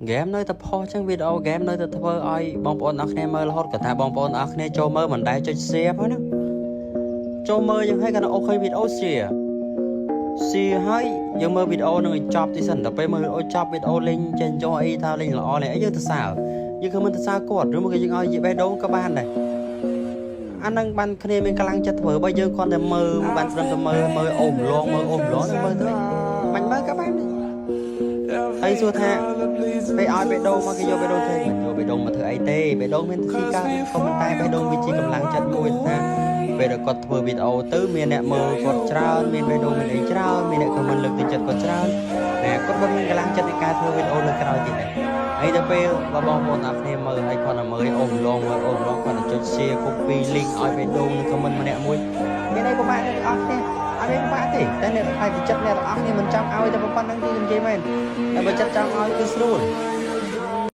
ហ្គេមនៅតែផុសចឹងវីដេអូហ្គេមនៅតែធ្វើឲ្យបងប្អូនអរគ្នាមើលរហូតគាត់ថាបងប្អូនអរគ្នាចូលមើលមិនដែលចុច share ផងណាចូលមើលយ៉ាងហើយគាត់អូឃើញវីដេអូ share share ហើយយើងមើលវីដេអូនឹងឲ្យចប់ទីសិនដល់ពេលមើលវីដេអូចប់វីដេអូលេងចេញចុះអីថាលេងល្អលេងអីយើងទៅសើយើងខំមិនទៅសើគាត់ឬមកយើងឲ្យយីបេះដូងក៏បានដែរអានឹងបានគ្នាមានកម្លាំងចិត្តធ្វើបើយើងគ្រាន់តែមើលបានត្រឹមតែមើលមើលអូមលងមើលអូមលងនឹងមើលទៅបាញ់មើលក៏បានដែរហើយសួរថាពេលឲ្យបេះដូងមកគេយកបេះដូងធ្វើមិនយកបេះដូងមកធ្វើអីទេបេះដូងមានទីកើតក៏ប៉ុន្តែបេះដូងវាជាកម្លាំងចិត្តមួយថាពេលដែលគាត់ធ្វើវីដេអូទៅមានអ្នកមើលគាត់ច្រើនមានបេះដូងមានអីច្រើនមានអ្នក comment លើកទឹកចិត្តគាត់ច្រើនណែគាត់មិនមានកម្លាំងចិត្តនៃការធ្វើវីដេអូលើក្រោយទៀតដែរហើយដល់ពេលបើបងប្អូនអរគ្នាមើលហើយគាត់តែមើលអូមលងមើលអូមលងគាត់តែចុច share copy link ឲ្យបេះដូងនិង comment ម្នាក់មួយមានអីពិបាកទេទាំងអស់គ្នាអត់មានពិបាកទេតែអ្នកខ្លាចចិត្តអ្នកទាំងអស់គ្នាមិនចង់ឲ្យតែប៉ុណ្្នឹងទេនិយាយមែនតែបើចិត្តចង់ឲ្យគឺស្រួល។